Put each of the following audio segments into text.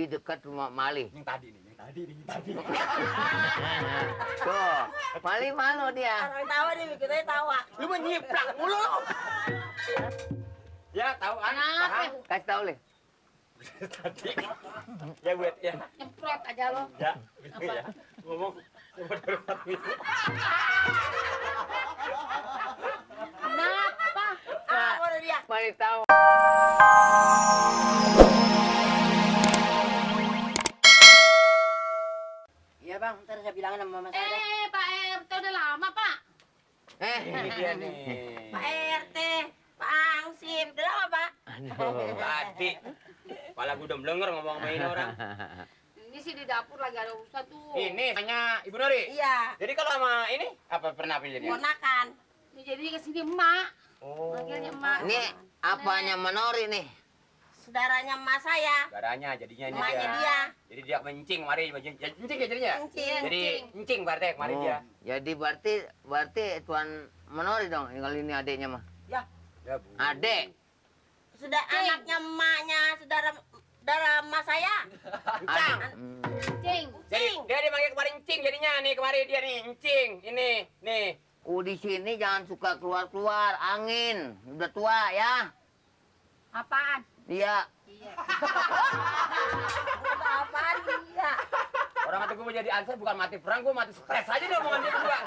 di dekat rumah Mali. Yang tadi nih. Tuh, Mali malu dia. Orang tawa nih, kita tawa. Lu menyiplak mulu. Ya, tahu paham. Kasih tahu Le. Tadi. Ya buat ya. Nyemprot aja lo. Ya, begitu ya. Ngomong coba dulu. Kenapa? Apa dia? Mali tahu. Iya bang, ntar saya bilangin sama mama saya. Pak RT udah lama, Pak. Ini dia nih. Pak RT, Pak Angsip, udah lama Pak? Tadi. Kepala gue udah melenger ngomong sama ini orang. Ini sih di dapur lagi ada urusan tuh. Ini hanya Ibu Nori. Iya, Jadi kalau sama ini apa pernah pilihnya? ponakan. Ini jadinya kesini emak. Oh. Manggilnya emak. Ini apanya Menori nih? Saudaranya emak saya, Darahnya jadinya ini emaknya dia. dia. Jadi dia mencing kemari, mencing ya jadinya. Encing. Jadi encing berarti kemari dia. Jadi berarti Tuan Menori dong. Kali ini adiknya mah. Ya, Bu. Adek. Sudah anaknya emaknya, saudara emak saya. Encang. Cing. Jadi dia manggil kemarin encing jadinya nih kemari dia nih encing. Ini nih. Di sini jangan suka keluar angin. Udah tua ya. Apaan? Iya. Iya. Udah apaan dia? Orang kata gue mau jadi ansar bukan mati perang, gue mati stres aja deh omongan dia berdua.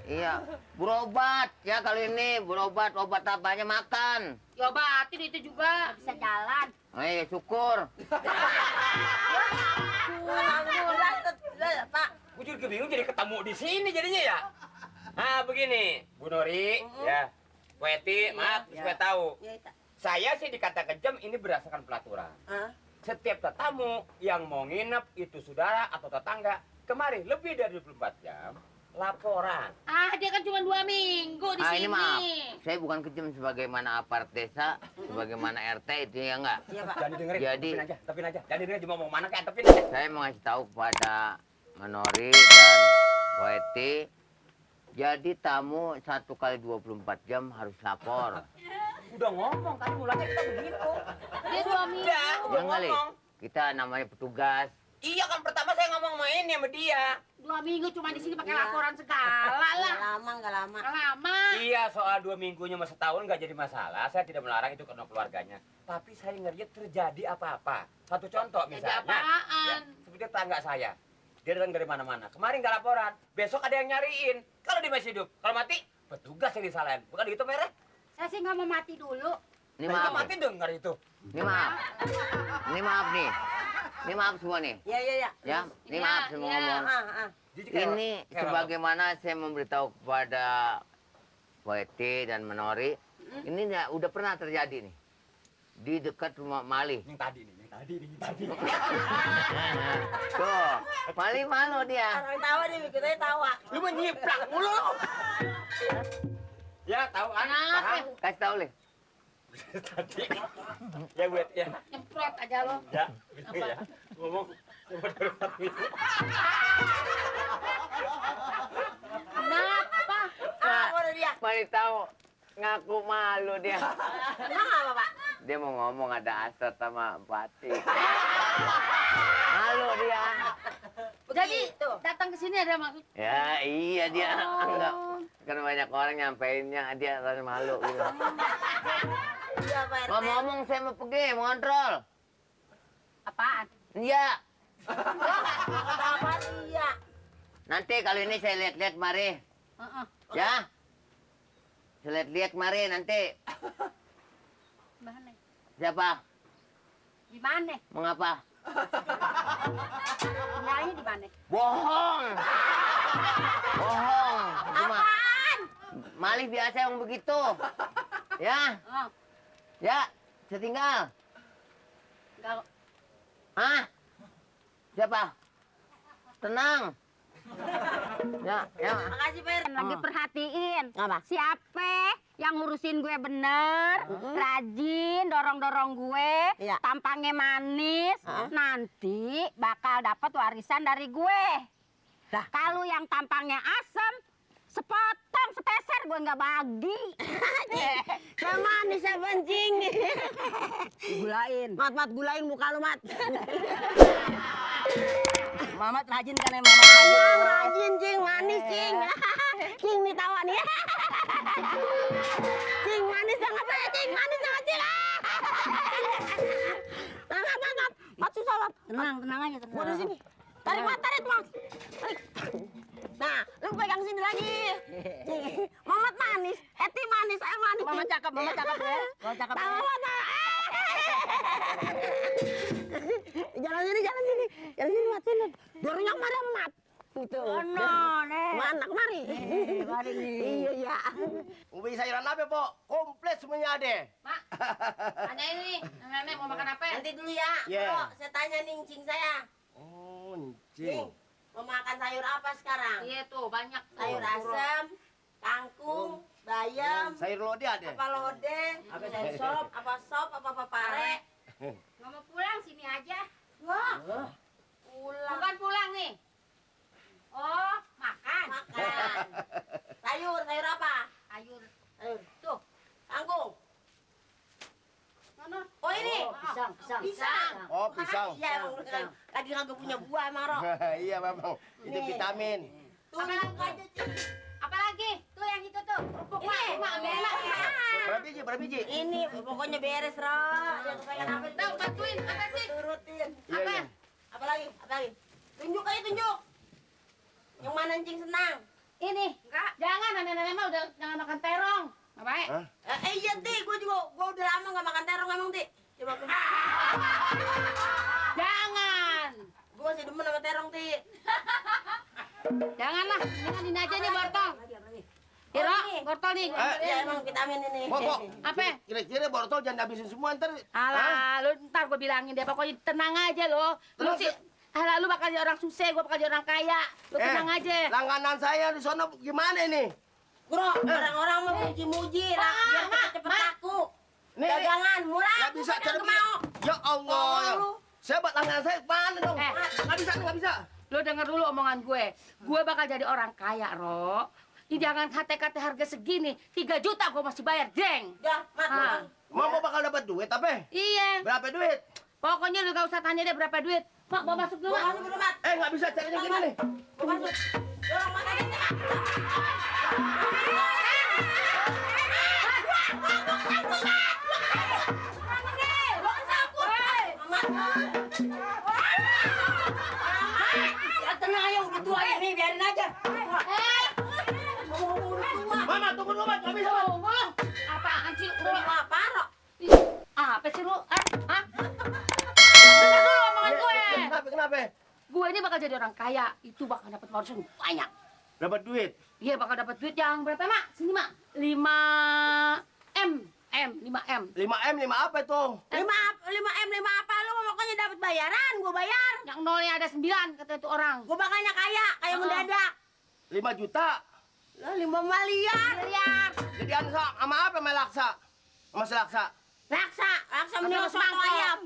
Iya. Berobat ya kali ini. Berobat. Obat apanya makan. Ya obatin itu juga. Bisa jalan. Syukur. Alhamdulillah, Pak. Gue juga bingung jadi ketemu di sini jadinya ya. Nah begini, Bu Nori, ya, Weti, maaf supaya tahu. Ya, Ita. Saya sih dikata kejam ini berdasarkan pelaturan. Hah? Setiap tetamu yang mau nginep itu saudara atau tetangga kemari lebih dari 24 jam laporan. Ah, dia kan cuma 2 minggu di sini. Ini maaf. Saya bukan kejam sebagaimana apart desa, sebagaimana RT itu ya enggak. Iya, Pak. Jangan didengerin, Jadi- tepin aja. Jangan didengerin cuma mau mana kayak tepin aja. Saya mau ngasih tahu kepada Menori dan Weti. Jadi tamu 1 kali 24 jam harus lapor. Udah ngomong kan mulanya kita begitu. Dia 2 minggu. Udah Ya kali. ngomong. Kita namanya petugas. Iya kan pertama saya ngomong main sama dia. 2 minggu cuma di sini pakai Iya. laporan segala Nggak lah. lama, nggak lama. Lama. Iya soal 2 minggunya sama setahun nggak jadi masalah. Saya tidak melarang itu karena keluarganya. Tapi saya ngeliat terjadi apa-apa. Satu contoh Jadi misalnya. apaan? Seperti tetangga saya. Dia datang dari mana-mana. Kemarin nggak laporan. Besok ada yang nyariin. Kalau dia masih hidup. Kalau mati, petugas yang disalahin. Bukan gitu merek? Saya sih nggak mau mati dulu. Ini Nah, maaf. mati dengar itu. Ini maaf. Ini maaf nih. Ini maaf semua nih. Iya, iya, iya. Ya, ini Iya, maaf semua iya. ngomong. Ah. Jadi kayak- Ini kayak sebagaimana saya memberitahu kepada Weti dan Menori, ini udah pernah terjadi nih di dekat rumah Mali. Yang tadi nih. Tuh, Mali malu dia. Orang tawa nih, kita tawa. Lu menyiplak mulu. Ya, tahu kan? Kenapa? Paham? Kasih tahu Le. Tadi. Ya buat ya. Nyemprot aja lo. Ya, begitu ya. Ngomong coba dulu. Kenapa? Apa dia? Mali tahu ngaku malu dia. Emang apa, Pak? Dia mau ngomong ada asat sama Pati. Malu dia. Jadi Begitu. datang ke sini ada maksud. Ya iya dia. Oh. Enggak. Kan banyak orang nyampeinnya dia rasa malu gitu. Iya, Pak RT. Ngomong-ngomong saya mau pergi, mau ngontrol. Apaan? Iya. Kata apa dia? Nanti kalau ini saya lihat-lihat mari. Heeh. Ya. Saya lihat-lihat mari nanti. Mana? Siapa? Di mana? Mengapa? Tinggalnya di mana? Bohong. Bohong. Cuma Apaan? Malih biasa yang begitu. Ya. Oh, Ya. Saya tinggal. enggak. Hah? Siapa? Tenang. Ya, ya. Makasih, Pak RT. Lagi perhatiin. Apa? Siapa yang ngurusin gue bener, rajin, dorong-dorong gue, Iya. tampangnya manis, nanti bakal dapat warisan dari gue. Lah. Kalau yang tampangnya asem, Sepotong, sepeser gue nggak bagi. Yang manis ya pancing. Gulain. Mat gulain muka lu, Mat. Mamat rajin kan ya, Mamat rajin. Yang rajin, Cing, manis, Cing. Cing nih tawa nih. Cing manis banget ya, Cing, manis banget, Cing. Mat susah, Mat. Tenang aja, tenang. Gua di sini. Tarik, Mat, tarik. Nah, lu pegang sini lagi. Cing, Mamat manis, Eti manis, saya manis. Mama cakep ya. Mama cakep ya. Tawa, Jalan sini, Mat, sini. Dorongnya kemana, Mat? Gitu. Mana kemari? Mari nih. Iya. Ubi sayuran apa, Pok? Komplit semuanya ada. Mak, tanya ini, nenek mau makan apa? Nanti dulu ya. Iya. Bro, saya tanya nih cing saya. Oh, Cing, ncing. mau makan sayur apa sekarang? Iya tuh, banyak tuh. Sayur asam, kangkung, bayam, Sayur lodeh ada. apa lodeh, apa sop, apa pare. Nggak mau pulang, sini aja. Wah, pulang. Bukan pulang nih. Oh, makan. Makan. Sayur apa? Sayur. Sayur. Tuh, Kangkung. mana? Oh ini. Pisang. Oh, pisang. Iya, emang beneran. Lagi kagak punya buah, Maro. Iya, Memang. Itu Nih. vitamin. Tunjuk aja, Cing. Apa lagi? Tuh yang itu tuh, kerupuk mak. Ini. Mak, ambil mak. Berapa biji? Ini pokoknya beres, Ro. Yang kepengen apa Tuh, bantuin, apa sih? turutin. Iya, Apa? iya. Apa lagi? Tunjuk aja, tunjuk. Yang mana cing senang? Ini. Enggak. Jangan, nenek-nenek mah udah jangan makan terong. Nggak baik. Hah? Iya, Ti. Gua udah lama gak makan terong emang, Ti. Coba gua. Jangan. Gua masih demen sama terong, Ti. Janganlah, ini aja nih wortel. Hiro, ini. wortel nih. Ya emang vitamin ini. Pok. Apa? Kira-kira bortol jangan habisin semua ntar. Hah? Alah, lu ntar gue bilangin deh, pokoknya tenang aja lo. Lu Terus? sih, alah lu bakal jadi orang sukses, gue bakal jadi orang kaya. Lu tenang aja. Langganan saya di sono gimana ini? Bro, orang-orang mau muji-muji lah biar cepet-cepet laku. Nih, Dagangan murah. nggak bisa gua cari kagak mau. Ya Allah. Oh, lu. Saya buat langganan saya mana dong? Eh. Nggak bisa. Lu denger dulu omongan gue. Gue bakal jadi orang kaya, Ro. Ini jangan kate-kate harga segini. 3 juta gue masih bayar, jeng. Dah, Mat. Ah. Mau bakal dapat duit apa? Iya. Berapa duit? Pokoknya lu gak usah tanya deh berapa duit. Mak, mau masuk dulu, Gua Mak. kasih dulu, Mat. Nggak bisa caranya gini nih. Gua masuk. Dorong Mat aja. Tenang aja, udah tua ini, biarin aja. Mama, tunggu dulu, Mat. Nggak bisa, Mat. Tunggu. Apaan sih? Lu apa, Ro? Apa sih lu? Hah? Dengar dulu omongan gue. Kenapa? Gue ini bakal jadi orang kaya. Itu bakal dapat warisan banyak. Dapat duit. Iya bakal dapat duit yang berapa, Mak? Sini, Mak. 5M. 5M. 5M, 5 apa itu? 5M apa lu pokoknya dapat bayaran, gua bayar. Yang nolnya ada 9, kata itu orang. Gua bakalnya kaya, kayak mendadak. 5 juta. Lah 5 miliar. Miliar. Jadi sama apa sama laksa? Sama selaksa. Laksa mending Laksa soto mangkok. ayam.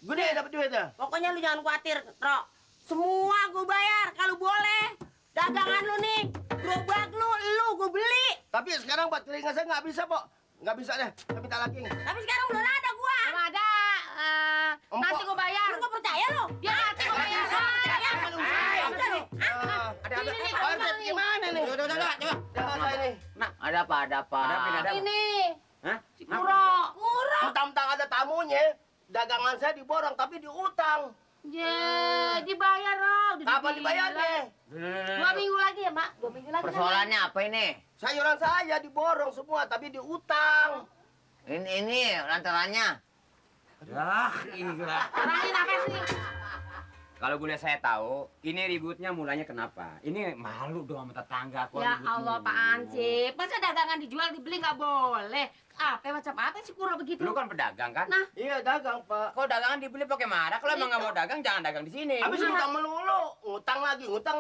Gede dapat duitnya. Pokoknya lu jangan khawatir, Ro. Semua gua bayar kalau boleh. Dagangan lu nih, gerobak lu gua beli. Tapi sekarang buat telinga saya nggak bisa, Pok. Nggak bisa deh. Saya minta lagi. Tapi sekarang belum ada gua. Kalau ada, nanti gue bayar. Lu gak percaya lu? Ya nanti gue bayar. Udah lu. Ada Ini nih, Pak RT gimana nih? Coba. Jangan saya nih. Ada apa? Ini. Hah? Si Kuro. Mentang-mentang ada tamunya, dagangan saya diborong tapi diutang. Ya, dibayar loh. Kapan dibayarnya? 2 minggu lagi ya, Mak. 2 minggu lagi. Persoalannya apa ini? Sayuran saya diborong semua tapi diutang. Ini lantarannya. Orangin apa sih? Kalau boleh saya tahu, ini ributnya mulanya kenapa? Ini malu dong sama tetangga. kalau Ya ribut Allah, mulu. Pak Ansip. Masa dagangan dijual, dibeli nggak boleh? Apa macam apa sih Kuro begitu? Lu kan pedagang kan? Nah. Iya dagang, Pak. Kalau dagangan dibeli pakai marah, kalau emang nggak mau dagang jangan dagang di sini. Habis utang melulu, ngutang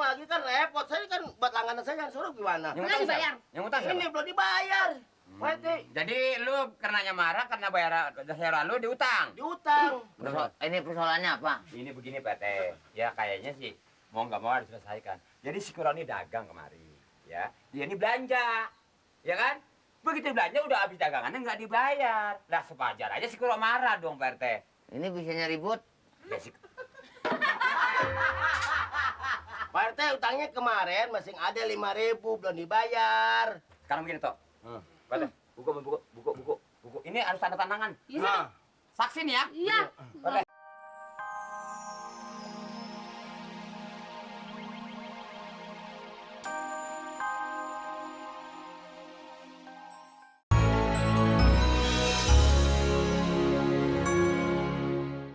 lagi kan repot. Saya kan buat langganan saya yang suruh gimana? Yang Nggak utang dibayar. siapa? Yang utang siapa? Ini belum dibayar. Pak RT, Jadi lu karenanya marah karena bayar sayuran lu diutang. diutang. Ini persoalannya apa? Ini begini PT, ya kayaknya sih mau nggak mau harus diselesaikan. Jadi si Kuro ini dagang kemari, ya dia ini belanja, ya kan? Begitu belanja udah habis dagangannya nggak dibayar. Lah sepajar aja si Kuro marah dong Pak RT. Ini bisanya ribut. Ya si Pak RT utangnya kemarin masih ada 5.000 belum dibayar. sekarang begini toh. Pak RT, buku. Ini harus tanda tangan. Iya. Nah, Saksi nih ya. Iya.